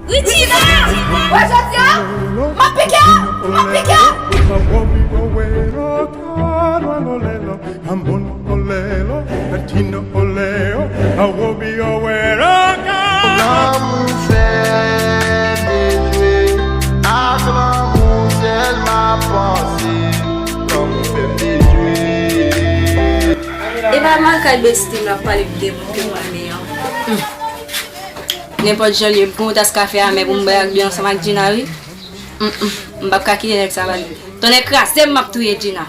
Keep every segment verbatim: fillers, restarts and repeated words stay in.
Regina! Wè jodi a, m ap pike, m ap pike! Lanmou fè m dejwe, ak lanmou sèl m ap panse. Lanmou fè m dejwe. E pa lakay bestie m ap pale de moun ke m renmen an. Hmm. Nenpòt jan l ye, m pran yon tas kafe amè pou m bwè ak li ansanm ak Gina, wi. Mm, mm. M p ap ka kite nèg sa ba li. Tonnè kraze m, m ap touye Gina.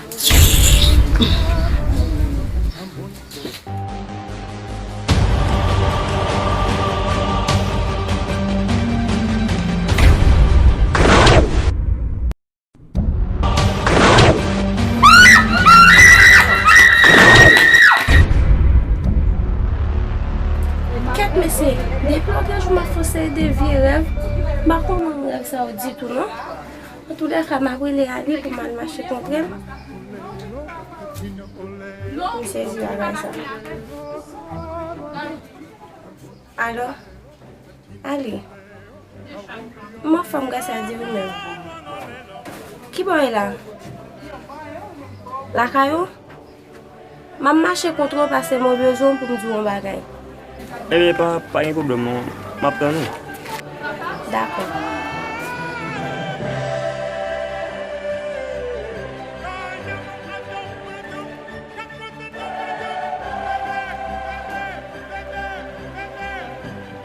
Kèt mesye, depi lòt jou m ap fè yon seri de vye rèv, m pa konprann rèv sa yo ditou non. Antoulèka, m ap rele Ali pou m al mache kontre l. M sezi bagay sa. Alo? Ali, m anfòm gras a Dye, ou menm? Ki bò w ye la? Lakay ou? M ap mache kontre w paske mwen bezwen w pou m di w yon bagay. Ebyen, pa, pa gen pwoblèm non. M ap tann ou. Dakò.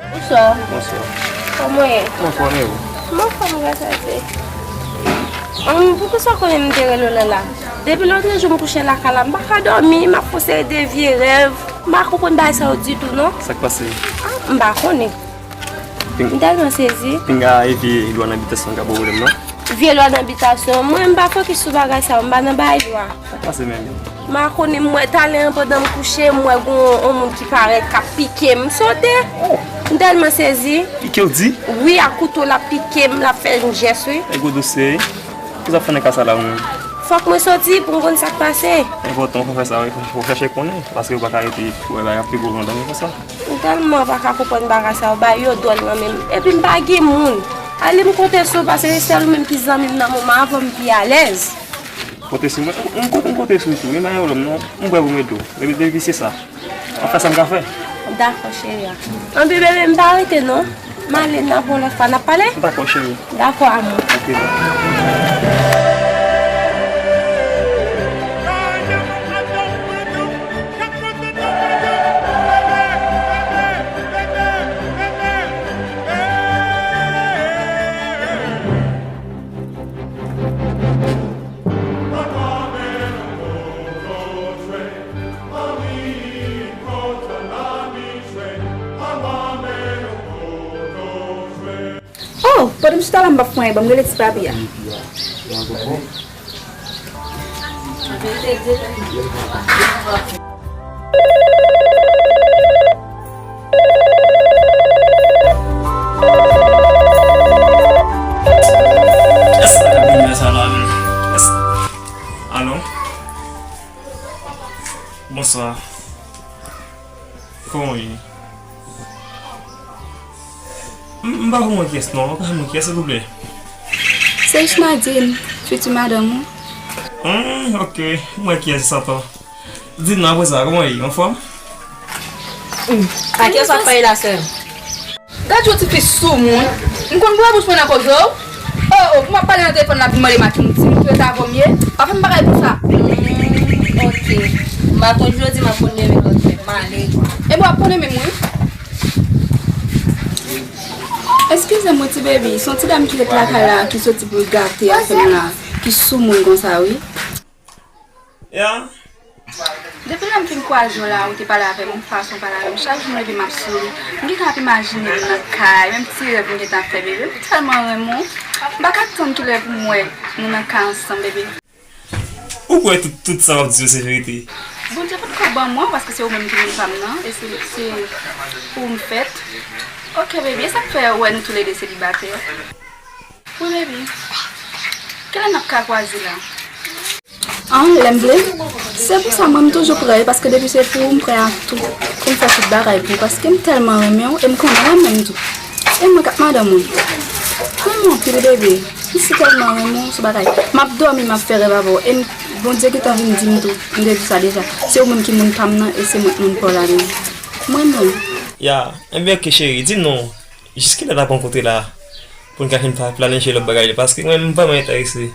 Bonswa. Bonswa. Kòman w ye? Mwen fò, e ou? Mwen fò, m gras a Dye. Hum, pou kisa w konnen m te rele w la la? Depi lòt jou m kouche lakay la, m pa ka dòmi, m ap fè yon seri de vye rèv. M pa konprann bagay sa yo ditou non. Sa k pase? Ah, m pa konnen. M tèlman sezi. Pinga e vye lwa nan bitasyon ka ba w pwoblèm non. Vye lwa nan bitasyon. Mwen, m pa fokis sou bagay sa yo, m pa nan bagay lwa. Sa k pase menm? M pa konnen, m wè talè an pandan m kouche, m wè gon yon moun ki parèt k ap pike m, m sote. Oh! M tèlman sezi. Pike w di? Wi, ak kouto l ap pike m, l ap fè m jès, wi. E gwo dosye, wi. Kisa w ap fè nan ka sa la, ou menm? Fòk mwen soti pou m konn sa k pase. Enpòtan pou w fè sa, wi. Fò w chèche konnen, paske ou pa ka rete pou wè bagay ap pi gwo pandan w konsa. M tèlman pa ka konprann bagay sa yo, bagay yo dwòl nan men m. Epi m pa gen moun. Ali, m konte sou w, paske se sèl ou menm ki zanmi m nan moman an, pou m pi alèz. Konte sou mwen? M, m konte, m konte sou ou tou, wi, m pa gen pwoblèm non. M prè pou m ede w. Depi, depi se sa. M ap fè sa m ka fè. Dakò, cheri a. Anpi, bebe, m pa rete non. M ale, n ap yon lòt fwa, n ap pale? Dakò, cheri. Dakò, amou. Ok, dakò. Oh, pandan m chita la, m p ap fè anyen, ban m rele ti papi a. Alo? Bonswa. Kòman w ye? M, m pa konprann kiyès non. Ou ka di mwen kiyès, silvouplè? Se Ish Nadine, fiti madanm ou. Hmm, ok. M wè kiyès sa ankò. Di m non, apre sa, kòman w ye? Anfòm? Hmm. A kiyès w ap pale la, sè m? Gad yon tifi soumoun. M konn boure bouch mwen nan koze w. Oh, oh, pou m ap pale nan telefòn la, vin mande m a ki moun, ti moun ki ret avè w m ye. Pa fè m bagay konsa. Hmm, ok. M pa konn jodi, m ap konn demen lòt fè. M ale. Ebyen w ap konnen menm wi. Eskize m wi ti baby, se yon ti dam ki ret lakay la ki soti pou l gate afè m la, ki soumoun konsa wi. Ya. Depi lè m fin kwaze w la, ou te pale avè m, fason w pale avè m, chak jou m leve m ap souri. M gentan ap imajine m nan kay, menm ti rèv m gentan ap fè bebe. M tèlman renmen w. M pa ka tann kilè pou m wè nou nan kay ansanm bebe. Ou kwè tout, tout sa w ap di yo se verite? Bondye potko ban mwen, paske se ou menm ki vin pa m nan, e se, se pou ou m fèt. Ok, baby, e sa k fè ou wè nou toulede selibatè? Wi, baby. Kilè n ap ka kwaze la? An, lè m vle. Se pou sa mwen m toujou prè, paske depi se pou ou, m prè a tou. Pou m fè tout bagay pou ou, paske m tèlman renmen w, e m konnen w renmen m tou. E mwen k ap madanm ou. M renmen w anpil, bebe. M si tèlman renmen w, se bagay. M ap dòmi, m ap fè rèv avè w. E m, Bondye gentan vin di m tou. M te di sa deja. Se ou menm ki moun pa m nan, e se mwen k moun pa w la menm. M renmen w. Ya, enben, oke, cheri, di m non. Jis kilè n ap rankontre la? Pou n ka fin pa-, planifye lòt bagay la, paske mwen, m vrèman enterese.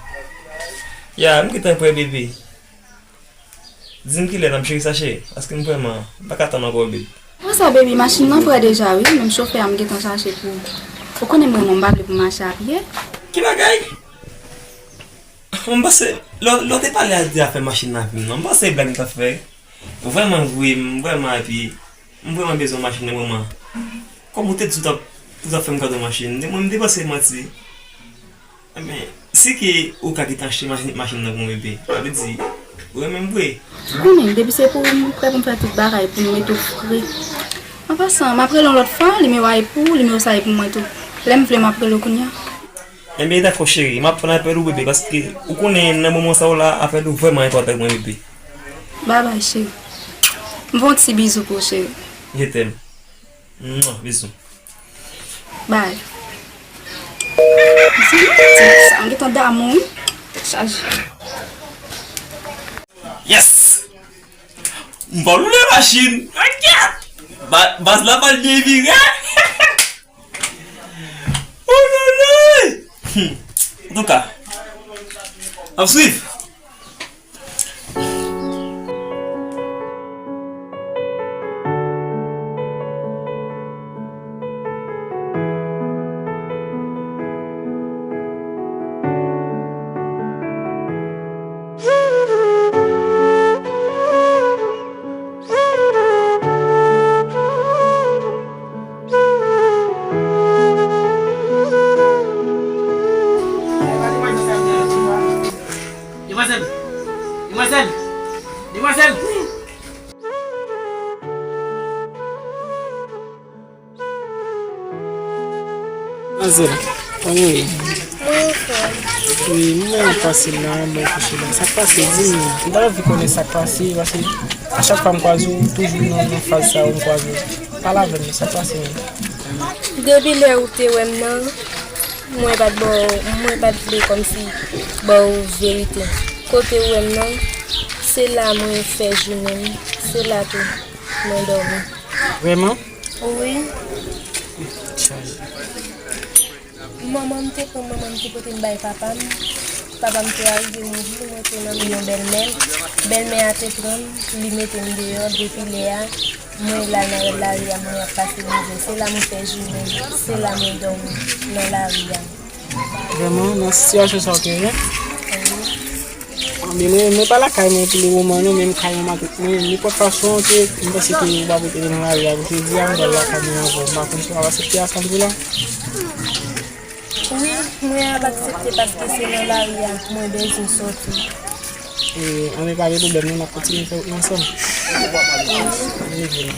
Ya, m gentan prè, bebe. Di m kilè n ap jere sa, cheri, paske m vrèman, m pa ka tann ankò, babe. Konsa, baby, machin nan prè deja, wi. Menm chofè a m gentan chache pou ou. Ou konnen m renmen w, m pa vle pou m mache a pye. Ki bagay? M panse, lè, lè w te pale a de afè machin nan vin nan, m panse se blag m t ap fè. Vrèman vre, m vrèman, epi m vrèman bezwen machin nan, vrèman. Kòm ou te di w t ap, ou t ap fè m kado machin, mwen, m te panse manti. Enben, si ke ou ka gentan achte machin, machin nan pou mwen, bebe, sa vle di, ou renmen m vre. Ou konnen, depi se pou ou, m prè pou m fè tout bagay pou m mete w fre. An pasan, m ap rele w lòt fwa, nimewo a e pou ou, nimewo sa a e pou mwen tou. Lè m vle, m ap rele w kounye a. Enben, dakò, cheri, m ap pran apèl ou, bebe, paske ou konnen, nan moman sa yo la, apèl ou vrèman enpòtan pou mwen, bebe. Babay, cheri. M voye yon ti bizou pou ou, cheri. Je t'aime. Mwa, bizou. Bay. Sa m gentan damou, wi. Tèt chaje. Yes! M pa loule machin. Ba-, baz la pa l byen vire. Oh, lolo! Hmm. Antouka, n ap swiv. Demwazèl! Demwazèl! Demwazèl! Manzèl, kòman w ye? Mwen anfòm. Wi, mwen menm pase la, mwen kouche la. Sa k pase, di m. M ta anvi konnen sa k pase, paske a chak fwa m kwaze w, toujou nan, nan faz sa yo m kwaze w. Pale avè m, sa k pase menm? Depi lè ou te wè m nan, mwen pa t ba w, mwen pa t vle kòmsi ba w verite. Kote ou wè m nan, se la mwen fè jounen m, se la tou mwen dòmi. Vrèman? Wi. Manman m te pran manman m te pote m bay papa m. Papa m te arive mouri, mwen te nan men yon bèlmè m. Bèlmè a te pran m, li mete m deyò. Depi lè a, mwen la nan lari a, mwen ap pase mizè. Se la mwen fè jounen m, se la mwen dòmi nan lari a. Vrèman, nan sitiyasyon sa w te ye? Wi. Anben, mwen, mwen pa lakay mwen pou le moman non, men m ka yon maket mwen. Nenpòt fason ke m panse ke ou pa pou te nan lari a, pou te di a, m pral lakay mwen ankò. M pa konn si w ap aksepte a sa m di w la. Wi, mwen ap aksepte paske se nan lari a mwen bezwen sòti. E, anben, pa gen pwoblèm non, n ap kontinye fè wout nou ansanm. Wi. Anben, vini.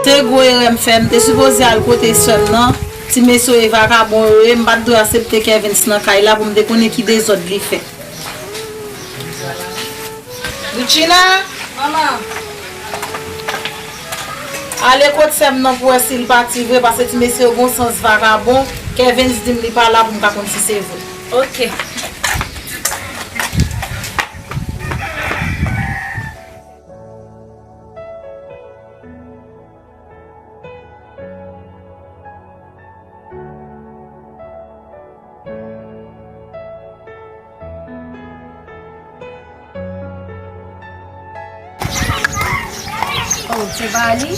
Se gwo erè m fè, m te sipoze al kote sè m nan. Ti mesye yo e vakabon yo ye, m pa t dwe aksepte Kevens nan kay la pou m te konnen ki dezòd li fè. Richina! Manman! Ale kot sè m nan pou wè si l pati vre, paske ti mesye yo gon sans vakabon. Kevens di m li pa la pou m ka konn si se vre. Oke. Oh, se pa li?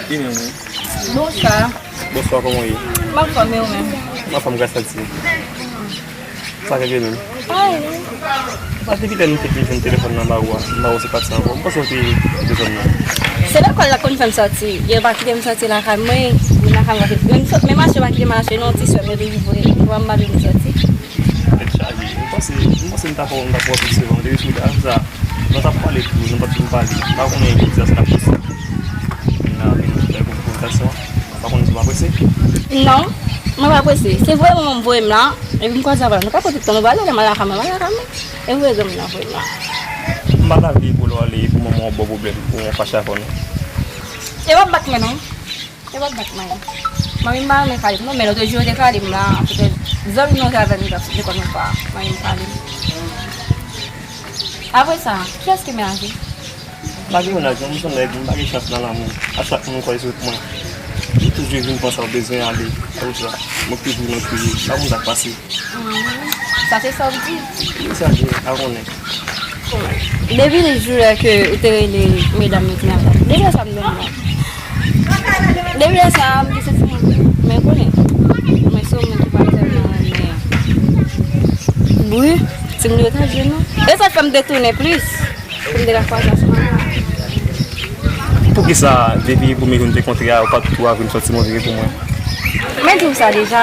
Li menm, wi. Bonswa. Bonswa, kòman w ye? M anfòm, e ou menm? M anfòm, gras a Dye. Sa k rive menm? Anyen. Depi lè nou te fin jwenn telefòn nan ba ou a, m pa wè w se pati ankò. M panse w te de zòn nan. Se lekòl la konn fè m sòti. Yo pa kite m sòti lakay mwen. Lakay mwen, menm sò-, menm mache yo pa kite m al achte non, ti sè mwen te livre. Pou m pa vin sòti. Tèt chaje. M panse, m panse m ta fè w, m ta fè w sou sevan. M te sou la, sa. Nou t ap pale tou, nou pa t fin pale. M pa konnen jodi a si l ap posib. N a vin fè konfwontasyon. M pa konnen si w ap prese. Non. Mwen pa prese. Se voye manman m voye m la. Epi m kwaze avè l. Nou pa pran tout tan, nou prale, lè m al lakay mwen, m al lakay mwen. E voye granmoun nan voye m la. M pa ta vle pou lè w ale, pou manman w ba w pwoblèm, pou w fache avè w non. E w ap bat mwen non. E w ap bat mwen. Manmi m pa renmen Kalib non, men lòt jou yo te Kalib la, petèt zanmi nou te avè nou t ap lekòl nou pa. Manmi m Kalib. Apre sa, kiyès ki menaj ou? M pa gen mennaj non, m se yon nèg, m pa gen chans nan lanmou. A chak moun kwè sou mwen. Li toujou vin pran sa w bezwen ale. Se pou sa. Mwen toujou nan kriye. Pa konn sa k pase. Sa se sa w di? Wi, sa vre, pa konnen. Depi jou lè ke ou te rele medam yo te avè m. Depi lè sa m dòmi la. Depi lè sa a, m te santi mwen, men konnen. Mwen se yon moun ki pa tèlman renmen bri, ti moun yo ta jwe non. E sa k fè m te tounen plis. Pou m te ka kwaze ansanm avè w. Poukisa, depi premye jou n te kontre a, ou pa t tou a vin fè ti move pou mwen? Mwen di w sa deja.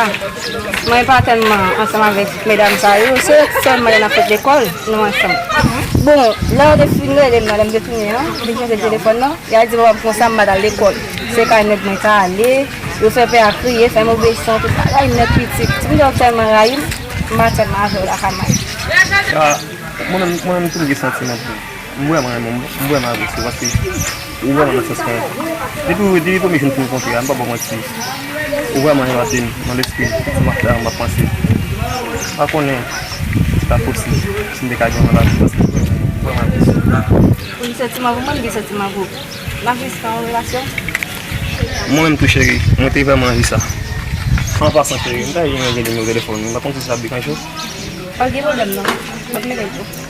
Mwen pa tèlman ansanm avèk medam sa yo. Se sèlman lè n ap fèt lekòl, nou ansanm. Bon, lè yo te fin rele m nan, lè m te tounen an, m te chanje telefòn nan. Y al di papa m konsa m pa t al lekòl. Se kay nèg mwen t ale, yo fè pè a kriye, fè move son, tout bagay nèt pitit. Ti moun yo tèlman rayi m, m pa tèlman avè yo lakay mwen. Ah, mwen menm, mwen menm tou m gen santiman pou ou. M vrèman renmen w, m vrèman apresye w, paske ou vrèman nan sans mwen. Depi, depi premye jou n fin kontre a, m p ap ba w manti. Ou vrèman enpate m nan lespri m, tout sa m ap fè a, m ap panse. M pa konnen si ta posib, si m te ka gen w nan lavi m, paske m vrèman apresye w. Ou gen santiman pou mwen, m gen santiman pou ou. N ap riske yon relasyon? Mwen menm tou, cheri, mwen te vrèman anvi sa. An pasan, cheri, m ta renmen gen nimewo telefòn ou. M pa konn si sa ap deranje w. Pa gen pwoblèm, non. M ap mete l pou ou.